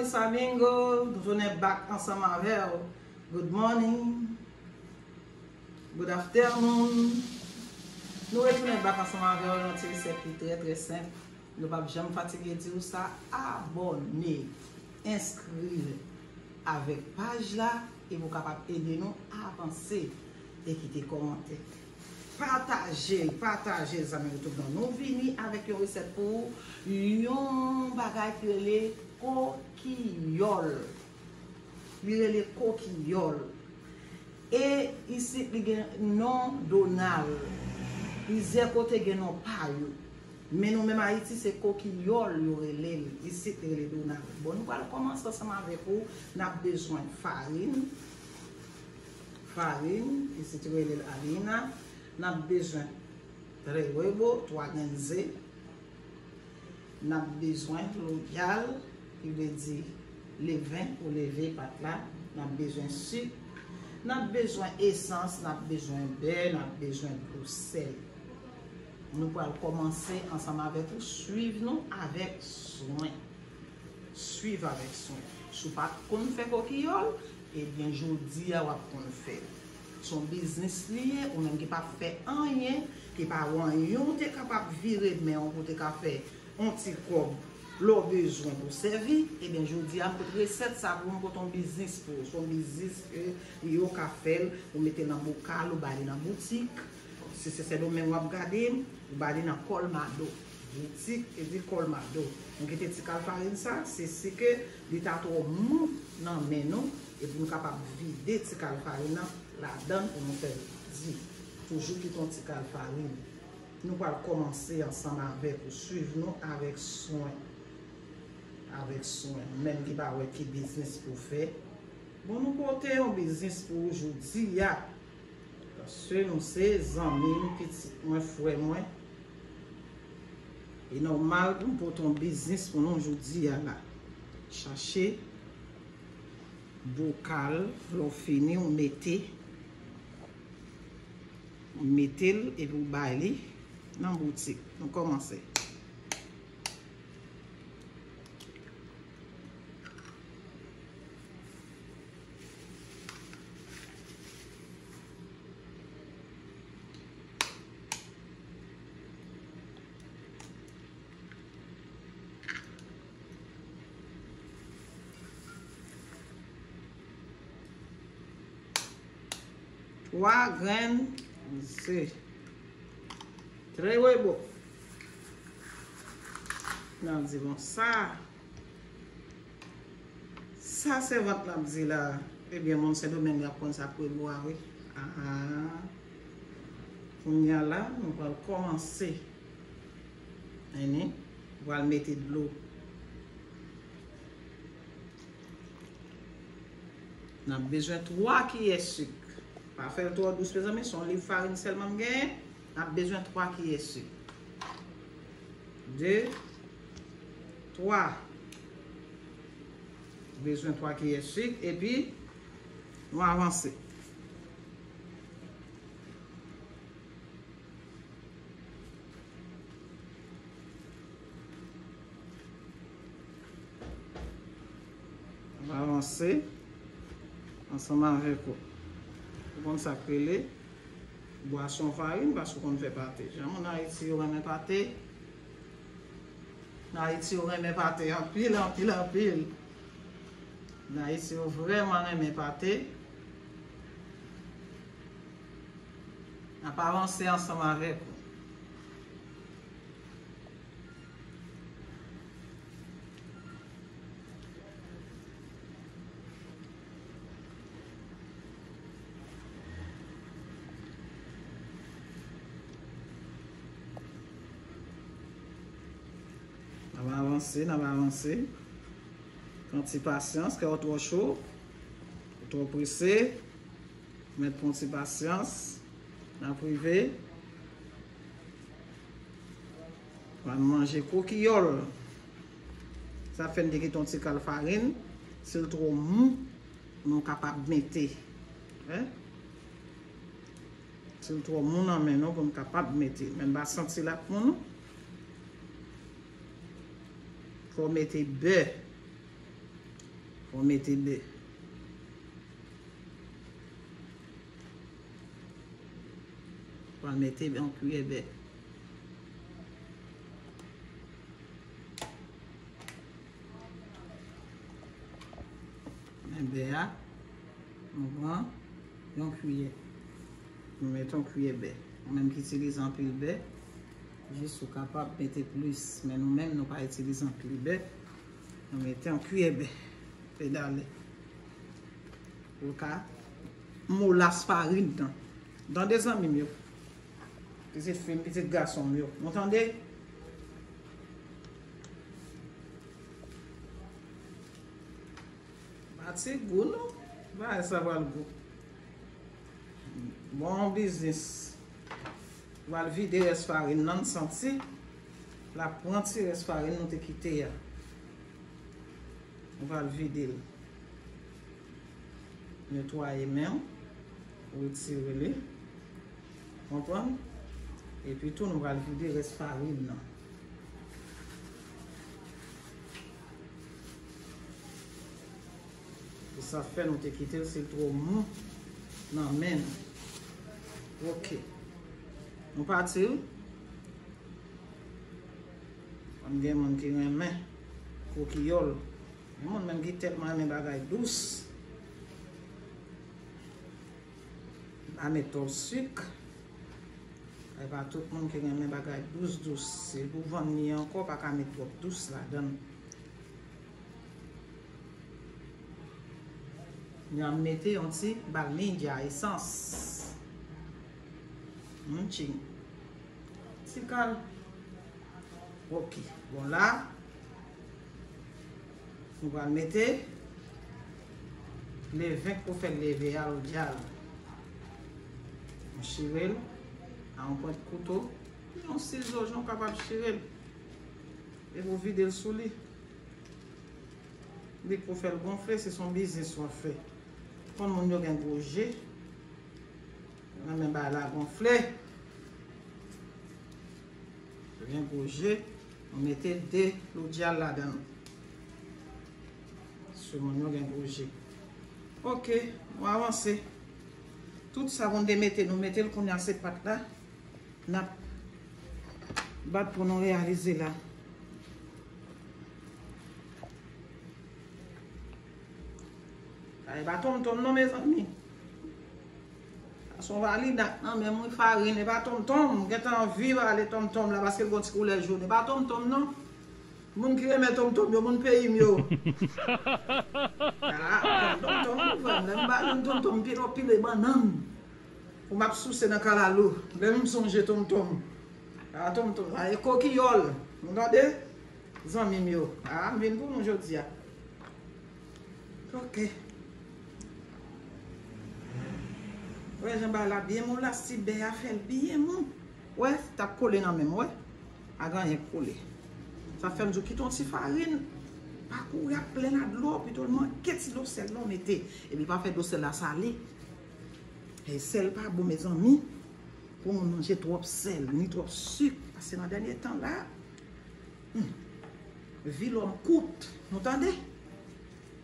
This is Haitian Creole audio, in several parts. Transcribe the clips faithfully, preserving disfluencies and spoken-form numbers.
Samingo, nou tounen back ansanm avè w. Good morning. Good afternoon. Nou retounen back ansanm avè w nan ti resèt ki trè, trè senp. Nou p ap janm fatige di w sa, abòne, enskri avèk paj la, epi w kapab ede nou avanse e kite kòmantè. Pataje, pataje, zanmi YouTube lan. Nou vini avèk yon resèt pou ou, yon bagay ki rele kokiyòl. Li rele kokiyòl. E isit li gen non Donald. Plizyè kote gen non pa yo. Men nou menm Ayiti, se kokiyòl yo rele l. Isit li rele Donald. Bon, nou pral kòmanse ansanm avèk ou. N ap bezwen farin. Farin, isit yo rele l alina. N ap bezwen tres huevo, twa grenn ze. N ap bezwen loyal, ki vle di leven pou leve pat la. N ap bezwen sik. N ap bezwen esans, n ap bezwen bè, n ap bezwen dlo sèl. Nou pral kòmanse ansanm avèk ou, swiv nou avèk swen. Swiv avèk swen. Si w pa t konn fè kokiyòl, ebyen, jodi a w ap konn fè l. Se yon biznis li ye, ou menm ki pa fè anyen, ki pa gen anyen w te kapab vire men w pou w te ka fè yon ti kòb lè w bezwen pou sèvi, ebyen, jodi a, m pote resèt sa pou w, m pote yon biznis pou w. Se yon biznis ke yo ka fè l, ou mete l nan bokal, ou ba li nan boutik. Si se Sendomeng w ap gade m, ou ba li nan Colmado. Boutik Eddie Colmado. Nou kite ti kal farin sa, se si ke li ta twò mou nan men nou, epi nou kapab vide ti kal farin nan ladan l pou nou fè l di. Toujou kite yon ti kal farin. Nou pral kòmanse ansanm avèk ou. Swiv nou avèk swen. Avèk swen. Menm ki pa wè ki biznis pou fè. Bon, nou pote yon biznis pou ou jodi a. Paske nou se zanmi m, pitit mwen, frè mwen. E nòmal pou m pote yon biznis pou nou jodi a la. Chache bokal, lè w fini, w mete, w mete l epi w bay li nan boutik. Nou kòmanse. Twa grenn ze. Tres huevo. N ap di bon sa. Sa sèvant la ap di la, ebyen, moun Sendomeng yo ap konn sa huevo a, wi. Aha. Kounye a la, nou pral kòmanse. Eni, nou pral mete dlo. N ap bezwen twa kiyè sik. Pa fè l twò dous, mezanmi, se yon liv farin sèlman m genyen. N ap bezwen twa kiyè sik. De, twa. Bezwen twa kiyè sik, epi nou avanse. N ap avanse ansanm avèk ou. Ou konn sa k rele bwason farin, paske ou konn fè pate. Jan moun Ayiti yo renmen pate. Moun Ayiti yo renmen pate anpil, anpil, anpil. Moun Ayiti yo vrèman renmen pate. N ap avanse ansanm avèk ou. N ap avanse, n ap avanse. Pran ti pasyans, kè w twò cho, ou twò prese. Mèt pran ti pasyans, n ap rive. Pral manje kokiyòl. Sa fè n te kite yon ti kal farin. Si l twò mou, nou kapab mete. Hein? Si l twò mou nan men nou pou n kapab mete. Men n pa santi l ap mou, non. Fò w mete bè. Bon, mete bè. Pral mete yon kiyè bè. Men bè a, nou pran yon kiyè. Nou mete yon kiyè bè. Ou menm ki itilize anpil bè, jis ou kapab mete plis. Men nou menm, nou pa itilize anpil bè. Nou mete yon kiyè bè. Pedale. Ou ka molas farin nan. Tande zanmi m yo. Pitit fi m, pitit gason m yo. Nou tande? Pa ti gou non. Bagay sa pral gou. Bon biznis. Pral vide rès farin nan, n santi l ap pran ti rès farin nou te kite a. Nou pral vide l. Netwaye men w, retire li. Konprann? Epi tou, nou pral vide rès farin nan. Se sa fè nou te kite l, si l twò mou nan men nou. Ok. Nou pati wi. Konn gen moun ki renmen kokiyòl. Gen moun menm ki tèlman renmen bagay dous. Pa met twòp sik. E pa tout moun ki renmen bagay dous dous. Si pou vann li ankò, pa ka met twòp dous ladan l. N ap mete yon ti bal Ninja esans. Yon ti, ti kal. Ok. Bon, la, nou pral mete leven k pou fè l leve a, lodya l. Nou chire l a yon pwent kouto. Yon sizo, jan w kapab chire l. Epi w vide l sou li. Li pou fè l gonfle, si se yon biznis w ap fè. Konn moun yo gen gwo je. Renmen bagay la gonfle. Yo gen gwo je. Nou mete de lodya l ladan l. Si moun yo gen gwo je. Ok, nou avanse. Tout sa moun te mete, nou mete l kounye a se pat la. N ap bat pou nou reyalize la. Sa e pa tonmtonm non, mezanmi. Sa se yon valinak nan menm wi, farin, e pa tonmtonm. M gentan anvi vale tonmtonm la paske l gen yon ti koulè jòn. E pa tonmtonm non. Moun ki renmen tonmtonm yo, moun peyi m yo. Ah, tonmtonm, wi, frè m. Lè m ba nou tonmtonm, m pile, pile bannann. Pou m ap souse nan kalalou. Lè m sonje tonmtonm. Ah, tonmtonm. Ah, e kokiyòl. Nou tande? Zanmi m yo. Ah, m vin pou nou jodi a. Ok. Wè jan bagay la byen mou la, si bè a fè l byen mou. Wè, t ap kole nan men m, wè. A gen anyen k kole. Sa fè m di w kite yon ti farin. Pa kouri ap plen a dlo, pito l manke ti dlo sèl la w mete. Epi pa fè dlo sèl la sale. E sèl pa bon, mezanmi. Pou moun manje twòp sèl, ni twòp sik. Paske nan dènye tan la, hmm, vi lòm kout. Nou tande?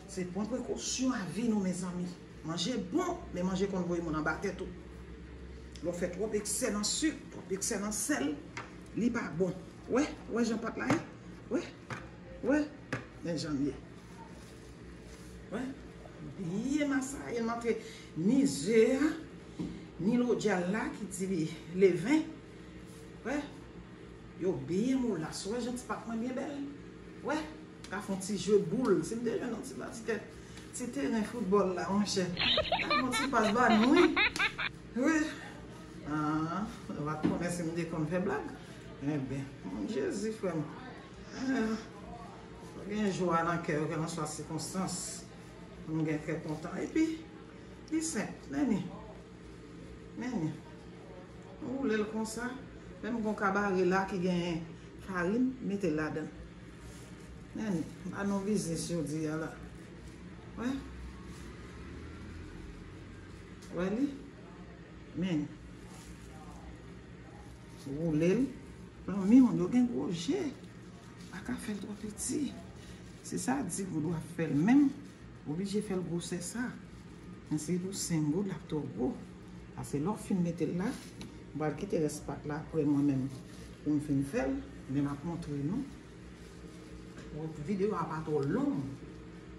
Se pran prekosyon a vi nou, mezanmi. Manje bon, men manje konn voye moun anba tè tou. Lè w fè twòp eksè nan sik, twòp eksè nan sèl, li pa bon. Wè, wè jan pat la ye? Wè, wè, men jan l ye. Wè, byen masaye, l antre ni ze a, ni lodya l la ki di li leven. Wè, yo byen molas. Wè jan ti pat mwen byen bèl. Wè, ka fè yon ti jwe boul. Si m te jwenn yon ti baskèt, ti teren foutbòl la, monchè. Ka fè yon ti pas ba nou, wi. Wi. Ah, nou pa t konnen si m te konn fè blag. Enben, Jezi, frè m. Ah, gen jwa nan kè yo, kèlkanswa sikonstans. Pou nou gen kè kontan. Epi, li senp, men ni. Men ni. Nou woule l konsa. Menm gon kabare la ki genyen farin, mete l ladan. Men ni. Ba nou biznis jodi a la. Wè. Wè li. Men ni. Woule l. Zanmi m yo gen gwo je. Pa ka fè l twò piti. Se sa di pou dwa fè l menm. Oblije fè l gwosè sa. Men si pou senk goud, l ap twò gwo. Paske lè w fin mete l la, m pral kite rès pat la apre mwen menm pou m fin fè l, men m ap montre nou. Pou videyo a pa twò long,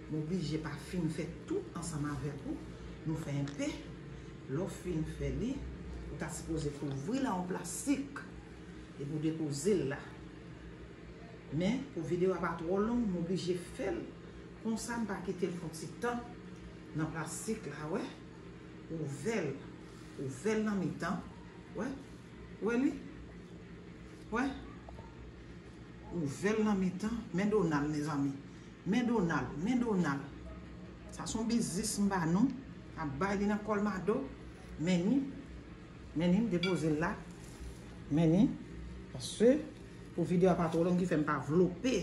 m oblije pa fin fè tout ansanm avèk ou. Nou fè enpe. Lè w fin fè li, ou ta sipoze kouvri l ak yon plastik epi w depoze l la. Men, pou videyo a pa twò long, m oblije fè l konsa, m pa kite l fè yon ti tan nan plastik la, wè. Ouvè l, ouvè l nan mitan, wè. Wè li? Wè? Ouvè l nan mitan. Men Donald, mezanmi. Men Donald, men Donald. Sa se yon biznis m ba nou. N ap bay li nan kòlmado. Men ni. Men ni, m depoze l la. Men ni. Paske pou videyo a pa twò long ki fè m pa vlope.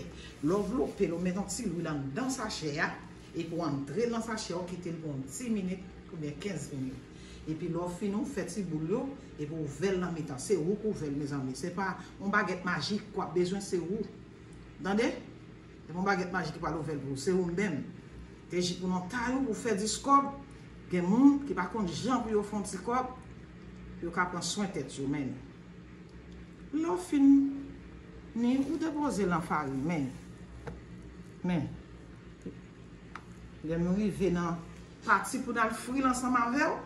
Lè w vlope l, ou met yon ti lwil anndan sachè a. Epi w antre l nan sachè a, w kite l pou yon dis minit oubyen kenz minit. Epi lè w fini, w fè ti boul yo, epi w ouvè l nan mitan. Se ou k ouvè l, mezanmi. Se pa yon bagèt majik w ap bezwen, se ou. Tande? Se pa yon bagèt majik ki pral ouvè l pou ou. Se ou menm. Te jis pou nan tay ou, pou fè dis kòb. Gen moun ki pa konn jan pou yo fè yon ti kòb, pou yo ka pran swen tèt yo, men. Lè w fin ni, ou depoze l nan farin, men. Men. Lè nou rive nan pati pou n al fri l ansanm avè w,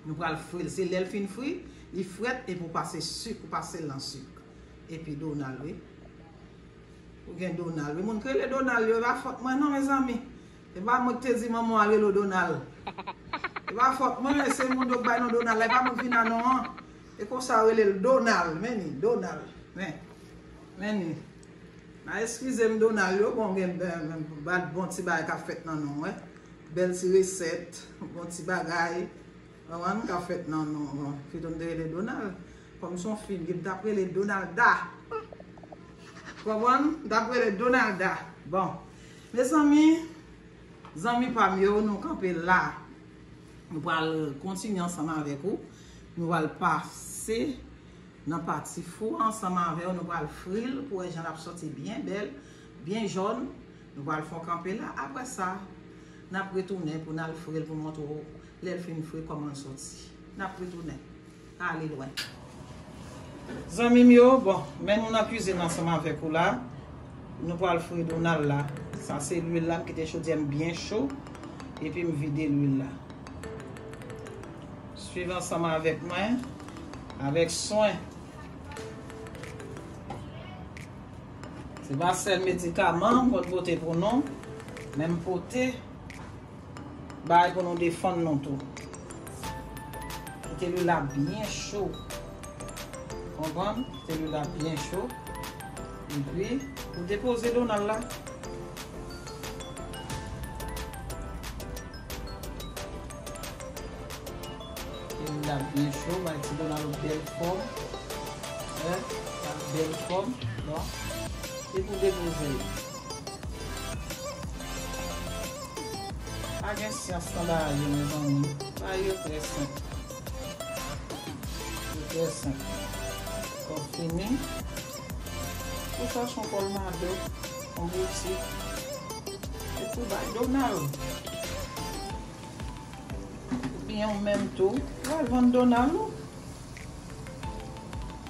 nou pral fri l. Se lè l fin fri, li frèt, epi w pase sik, ou pase l nan sik. Epi Donald, wi. Ou gen Donald, wi. Moun k rele Donald yo, e pa fòt mwen non, mezanmi. E pa mwen ki te di manman w al rele w Donald. E pa fòt mwen, men se moun yo k bay non Donald la. E pa mwen k vin ak non an. E konsa yo rele l Donald. Men ni, Donald. Men. Men ni. N a eskize m, Donald yo. Bon, gen, gen, gen, bon ti bagay k ap fèt nan non, wè. Bèl ti resèt. Bon ti bagay. Konprann, k ap fèt nan non, non. Piton m te rele Donald. Kòm se yon fi m, m t ap rele Donalda. Konprann? M t ap rele Donalda. Bon. Mezanmi, zanmi pa m yo, nou kanpe la. Nou pral kontinye ansanm avèk ou. Nou pral pase nan pati fou ansanm avè w. Nou pral fri l pou wè jan l ap sòti byen bèl, byen jòn. Nou pral fè yon kanpe la. Apre sa, n ap retounen pou n al fri l pou montre w lè l fin fri kòman l sòti. N ap retounen. Pa ale lwen. Zanmi m yo, bon, men nou nan kizin ansanm avèk ou la. Nou pral fri Donald la. Sa se lwil la, m kite chodyè m byen cho. Epi m vide lwil la. Swiv ansanm avèk mwen, avèk swen. Se pa sèl medikaman m konn pote pou nou, men m pote bagay pou nou defann nou tou. Kite lwil la byen cho. Konprann? Kite lwil la byen cho. Epi, ou depoze Donald la. Kite lwil la byen cho, bay ti Donald yon bèl fòm. Wè, yon bèl fòm. Bon. Epi ou depoze l. Pa gen syans nan bagay yo, mezanmi. Bagay yo trè senp. Yo trè senp. Kòb fini. Ou chache yon kòlmado, yon boutik. Epi w bay Donald. Oubyen ou menm tou, w al vann Donald ou.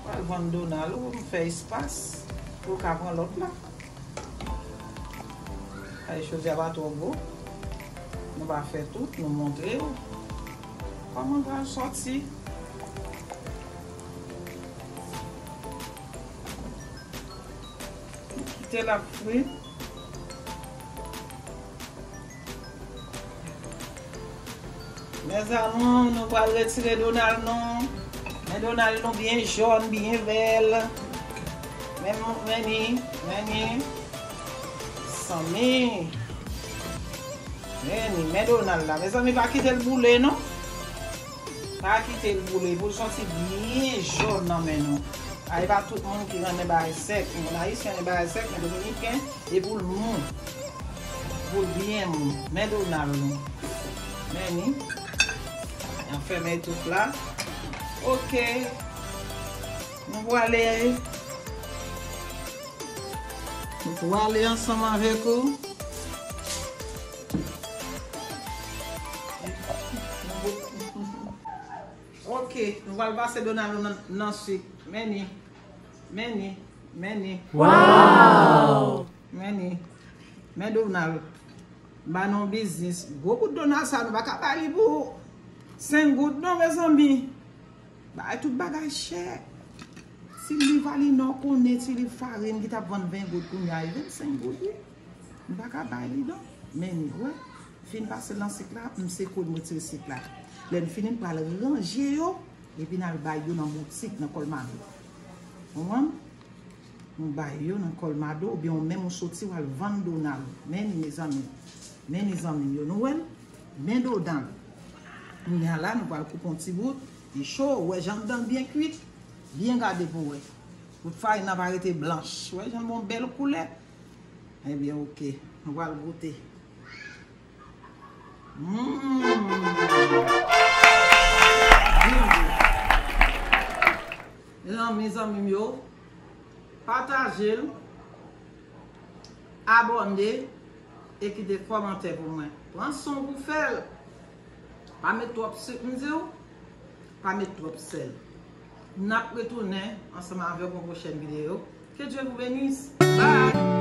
W al vann Donald ou, m fè espas pou w ka pran lòt la. Ay, chodyè a pa twò gwo. Nou pa fè tout, nou montre w kòman l pral sòti. Kite l ap fri. Mes amours, nou pral retire Donald nou. Men Donald nou byen jòn, byen bèl. Men, men ni, men ni. Zanmi. Men ni, men Donald la. Mezanmi, pa kite l boule, non. Pa kite l boule, pou l sòti byen jòn nan men nou. A, e pa tout moun ki renmen bagay sèk. Moun ayisyen renmen bagay sèk, men dominiken, e pou l mou. Pou l byen mou. Men Donald nou. Men ni. An fèmen tout la. Oke. Nou prale. Nou prale ansanm avèk ou. Nou pral pase Donald nan, nan sik. Men ni. Men ni. Men ni. Wow! Men ni. Men Donald. Ba nou biznis. Gwo bout Donald sa, nou pa ka bay li pou senk goud non, mezanmi. Bay tout bagay chè. Ti liv Alinò konnen, ti liv farin ki t ap vann ven goud, kounye a e vennsenk goud, wi. Nou pa ka bay li non. Men ni, wè. Fin pase nan sik la, m se kou m retire sik la. Lè n fini, n pral ranje yo, epi n al bay yo nan boutik, nan Kòlmado. Konprann? Nou bay yo nan Kòlmado, oubyen ou menm ou soti, w al vann Donald. Men ni, mezanmi. Men ni, zanmi m yo, nou wè l? Men Donald. Kounye a la, nou pral koupe yon ti bout. Li cho, ou wè jan dan byen kwit? Byen gade pou wè. Bout farin nan pa rete blanch. Ou wè jan l bon bèl koulè? Ebyen, oke. Nou pral goute. Mm. Mezanmi, zanmi m yo, pataje l, abòne e kite kòmantè pou mwen. Pran son pou fè l. Pa met twòp sik, m di w. Pa met twòp sèl. N ap retounen ansanm avèk yon pwochèn videyo. Que Dieu vous bénisse. Bye!